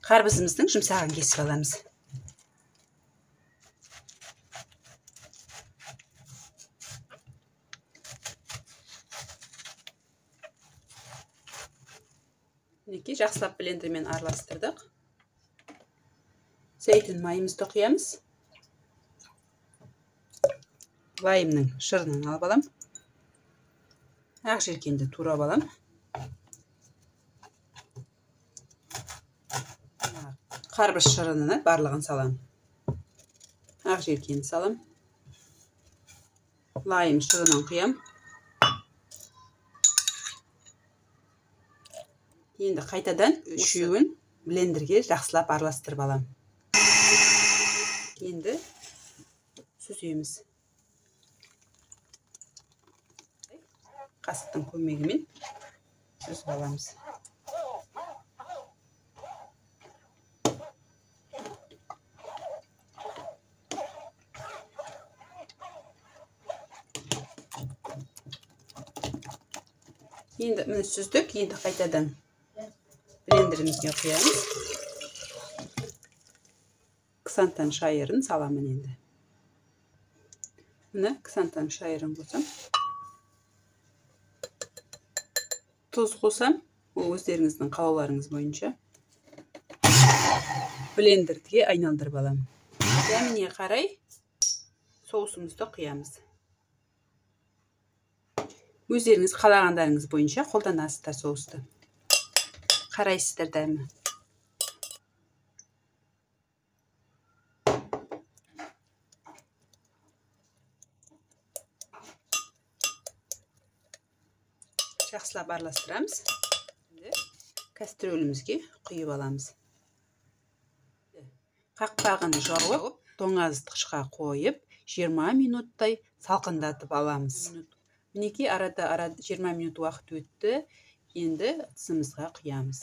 Қарбызымыздың жұмсағын кесіп аламыз. Мінекей, жақсылап блендермен араластырдық. Зәйтүн майымызды құямыз. Лайымның шырынын алып алам. Ақ желкенді турап алам. Қарбыз шырынына барлығын салам. Ақ желкенді салам. Лайым шырынын құям. Енді қайтадан үшеуін блендерге жақсылап араластырып алам. Енді сүземіз. Қасықтың көмегімен сүзіп аламыз. Енді міне сүздік, енді қайтадан блендерімізге құямыз. Ксантан шайырын саламын енді. Міне ксантан шайырын қосам. Тұз қосам, ол өздеріңіздің қалауларыңыз бойынша. Блендерге айналдырып аламын. Дәміне қарай соусымызды құямыз. Өздеріңіз қалағандарыңыз бойынша қолданасыздар соусты. Қарайсыздар дәмі. Жақсылап араластырамыз. Енді кастрюлімізге құйып аламыз. Қақпағын жауып, тоңазытқышқа қойып, 20 минуттай салқындатып аламыз. Мінекей, арада 20 минут уақыт өтті. Енді ыдысымызға құямыз.